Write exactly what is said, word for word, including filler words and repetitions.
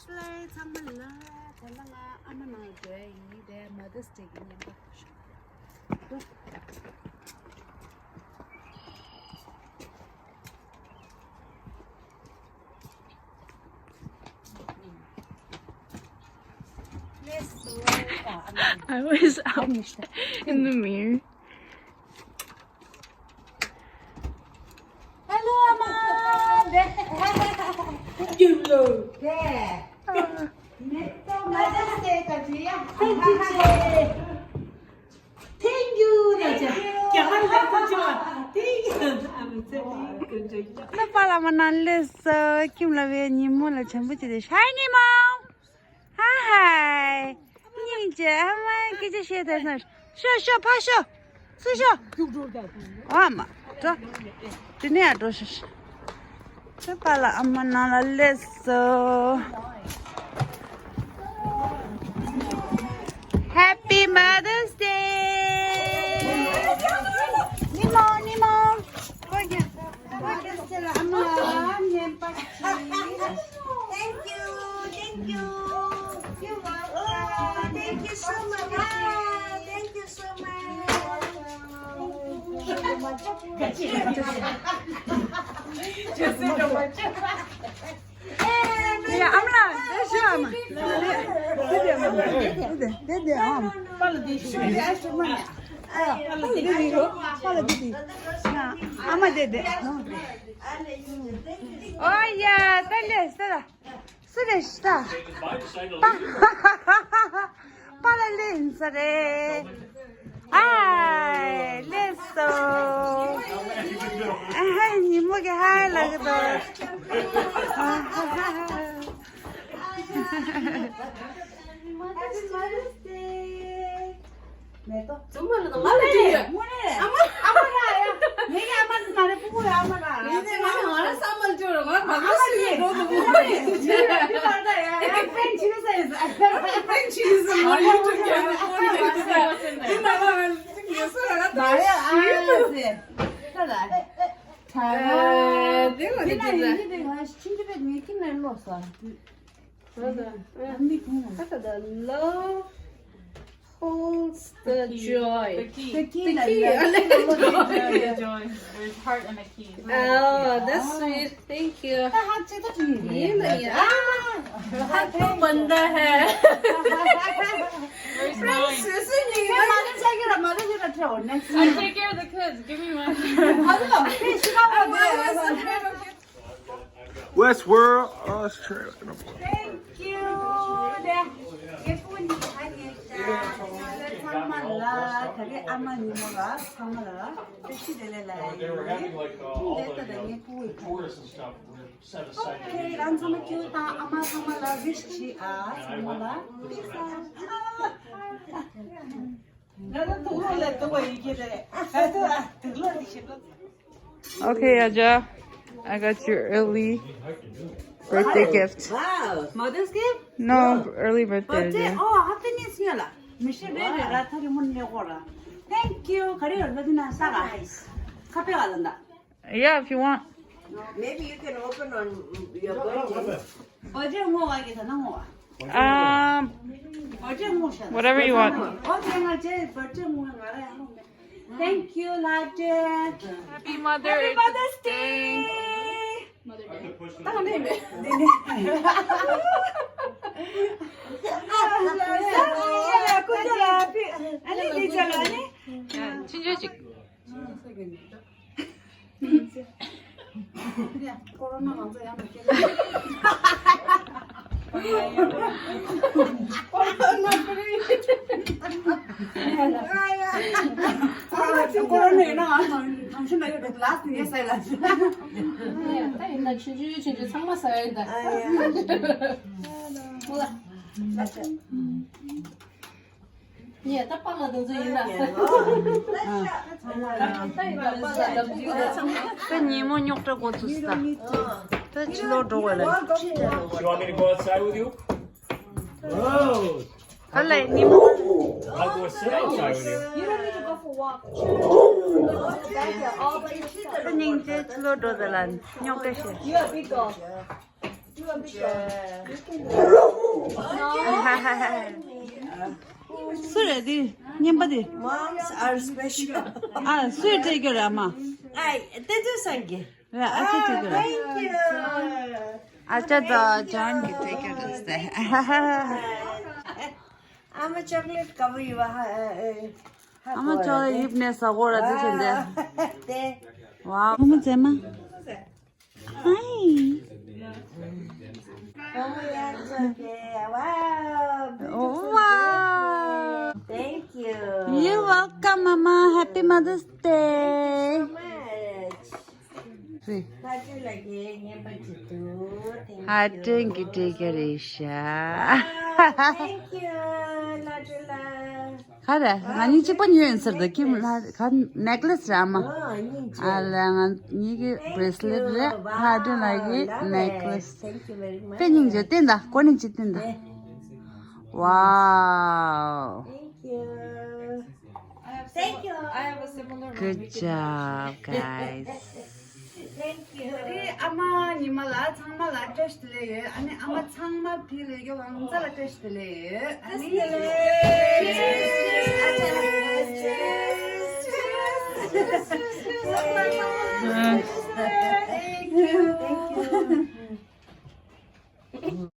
ཚང་མ་ལ་ད་ལྟ་ང་ཨ་མ་ནང་ལ་འགྲོ་ཡ་ཡིན། དེ་Mother's Day གི་ཉིན་པ། I was out in the mirror. Hello, Ama. Hello. Thank you. Thank you. ད་པཱ་ལགས་མ་ནང་སླེབས་སོང་། ཁྱིམ་ལ་བའི་ཉིན་མོ་ལ་བྱམས་པོ་བྱེད་དེ། Hi ཉི་མ། Hi hi. སྙིང་རྗེ། ཨ་མ་སྐད་ཆ་བཤད་དེ་ན། ཤོག་ཤོག་ཕར་ཤོག་ཚུར་ཤོག་ཨ་མ། འགྲོ། དེ་ནས་ཡར་འགྲོ་ཤོག་ད་པཱ་ལགས་ཨ་མ་ནང་ལ་སླེབས་སོང་། Happy Mother's Day. ཉི་མ། ཉི་མ། Thank you, thank you. You're welcome. Thank you so much. Thank you so much. Just say no much. ཡ། ཨ་མ་ལགས་འདི་ཞུ། ཨ་མ་འདི་འདི་འདི་འདི་འདི་ཨ་མ། པཱ་ལགས་འདི་ཞུ། ཨ་མ་འདི་འདི་ཡོད། པཱ་ལགས་འདི་འདི། ཨ་མ་འདི་འདི། ཨོ་ཡ། ད་ལེ་ས་ལ། སུ་རེད་ཤི་ད། པཱ། པཱ་ལགས་ལེན་ས་རེད། ཨ། ལེན་སོང་། ཨ་ཧ། ཉིན་མོ་གི་ཧ་ལ་གི་དོ། Happy Mother's Day. མེ་ཏོག་ཙུམ་མ་ལ་དང་ང་ལ་དྲིས་ཡོད། དངོས་གནས། ཨ་མ། ཨ་མ་ར་ཡ། ངེད་ཀྱི་ཨ་མ་དེ་མ་རེད། ཕྲུ་གུ་ཡ་ཨ་མ་ར། ངེད་ཀྱི་ཨ་མ་ང་ར་བསམ་བློ་སྐྱོ་ར། ང་ང་ཨ་མ་ཞིག་རེད། འགྲོ་དུ་མོ་རེད། དེ་མ་རེད་ཡ། ཡ་ཕྲན་ཆི་ཟེར་ཡིན་ཟེར། ཕྲན་ཆི་ཟེར། ང་ཡུ་ཊུབ་ཅེ་ནལ་ཕོན་ནས་ཡིན་ཟེར། དེ་མ་རེད། ང་ཡོད་ས་ར་ད་མ་རེད། ཨ་ཟེར། ད་ད། ད་ད། དེ་མ་རེད། དེ་ན་ཡིན་གྱི་དེ་ང་ཕྱིན་ཅི་བེད་ངེད་ཀྱི་ནས་ལོག་ས། Brother, uh, Love holds the joy. The key. The key. The key. There's heart and a key. Oh, that's sweet. Thank you. ये नहीं है। हाथ तो बंदा है। Where's mine? I take care of the kids. Give me mine. Westworld Australia. Thank you. ཚང་མ་ལ་ག་རེ། ཨ་མ་ཉི་མ་ལ་ཚང་མ་ལ་བཀྲ་ཤིས་བདེ་ལེགས་ལ་ཡིན། འདི་ལྟ་ལ་ངས་ཕྲུ་གུ་ཡིན། Okay, རང་ཚང་མ་ཁྱོད་དང་ཨ་མ་ཚང་མ་ལ་wish བྱེད་ཨ། ཚང་མ་ལ་please ཨ། ང་ཚོ་དུག་ལོག་ལས་དུག་པ་ཡིན་གྱི་རེད། ང་ཚོ་དུག་ལོག་ལས་ཤི་ལོག Okay, Aja, I got you early birthday gift. Wow. Mother's gift? No, early birthday. Birthday? Oh, happy news ཡ་ལ། མི་ཤེས་རེད་རེད་ར། ཐ་རི་མོ་ནས་གོ་ར། Thank you. ག་རེ་ཡོད་ལ་དེ་ན་ས་ག་ཁ་པེ་བ་ལ་འདའ། Yeah, if you want. Maybe you can open on your birthday. Birthday ངོ་བ་གི་ད་ན་ངོ་བ། Um, Birthday ངོ་ཤ། whatever you want. Okay, ང་ཅེ་birthday ངོ་ང་ར་ཡང་ལོ་མེ། Thank you, Latte. Happy Mother- Happy Mother's Day. ད་ནས་མེ། ཀུ་ཅ་ལ་ཕི། ཨ་ནི་དེ་ཅ་ལ་ནི། ཆུང་ཆུང་ཅིག་ཀོ་རོ་ན་ང་ཚོ་ཡང་མི་སྐྱེ། ཀོ་རོ་ན་ཕི་རི། ཀོ་རོ་ན་ཡིན་ན་ང་ཚོ་གང་ཤུ་ན་ཡོད་པའི་ལ་སི་ཡེ་སའི་ལ། ད་ཡིན་ན་ཆུང་ཆུང་ཆུང་ཆུང་ཚང་མ་ཟ་ཡ་ཡིན་ད། ངས་ད་པཱ་ལགས་དེ་ཚོ་ཡིན་ན། ད་ཉིན་མོ་རྙོག་དྲ་འགོ་ཚུགས་ས། ད་ཕྱི་ལོགས་འགྲོ་བ་ལ། You want me to go outside with you? ཨ་ལས་ཉིན་མོ། I'll go sit outside with you. You don't need to go for walk. ད་སྙིང་རྗེ། ཕྱི་ལོགས་འགྲོ་ད་ལ་རྙོག་དྲ་བཤད། You're a big girl. སུ་རེད་འདི། རྔན་པ་འདི། Moms are special. ཨ། སུས་སྤྲད་རྒྱུ་རེད་ཨ་མ། ཨ། བསྟན་འཛིན་སང་གི། རེད། ཨ་ཅག་སྤྲད་རྒྱུ་རེད། Thank you. ཨ་ཅག་དང་ཇོན་གྱིས་སྤྲད་རྒྱུ་རེད་ཟེར། ཨ་མ་ཅོག་ལེཊ་དཀར་པོ་ཡོད་པ་ཧ། ཨ་མ་ཅོག་ལེཊ་ཡིབ་ནས་ཟ་གོ་ར་ཅི་བྱེད་འདི། དེ། ཝའོ། ཨ་མ་མཛེས་མ། Hi. Oh, yeah, it's okay. Wow, beautiful. Wow. Thank you. You're welcome, Mama. Happy Mother's Day. Thank you so much. Hey. Thank you. ཧ་ཅང་གི་སྤྲད་རྒྱུ་རེད་ཤག Thank you, Nadrila. ག་རེ། ང་གཉིས་གཅིག་པ་ཉོས་ཡིན་ཟེར་ད་ཁྱིམ་ལ་ག་ནེག་ལེ་སི་རེད་ཨ་མ། ཨ་ལ་ང་གཉིས་ཀྱི་བྷེ་རེ་སི་ལེཊ་རེད། ཧ་ཏྲེ་ལགས་ཀྱི་ནེག་ལེ་སི། དཔེ་སྙིང་རྗེ། བསྟན་ད་ཀོ་ནི་གཅིག་བསྟན་ད། Wow. Thank you. Good job, guys. Thank you. ཨ་མ་ཉི་མ་ལ་ཚང་མ་ལ་བཀྲ་ཤིས་བདེ་ལེགས་ཡོད། ཨ་ནི་ཨ་མ་ཚང་མ་ཕི་ལས་ཀྱི་ཝང་ཙ་ལ་བཀྲ་ཤིས་བདེ་ལེགས་ཡོད། ཨ་ནི། Cheers. Cheers.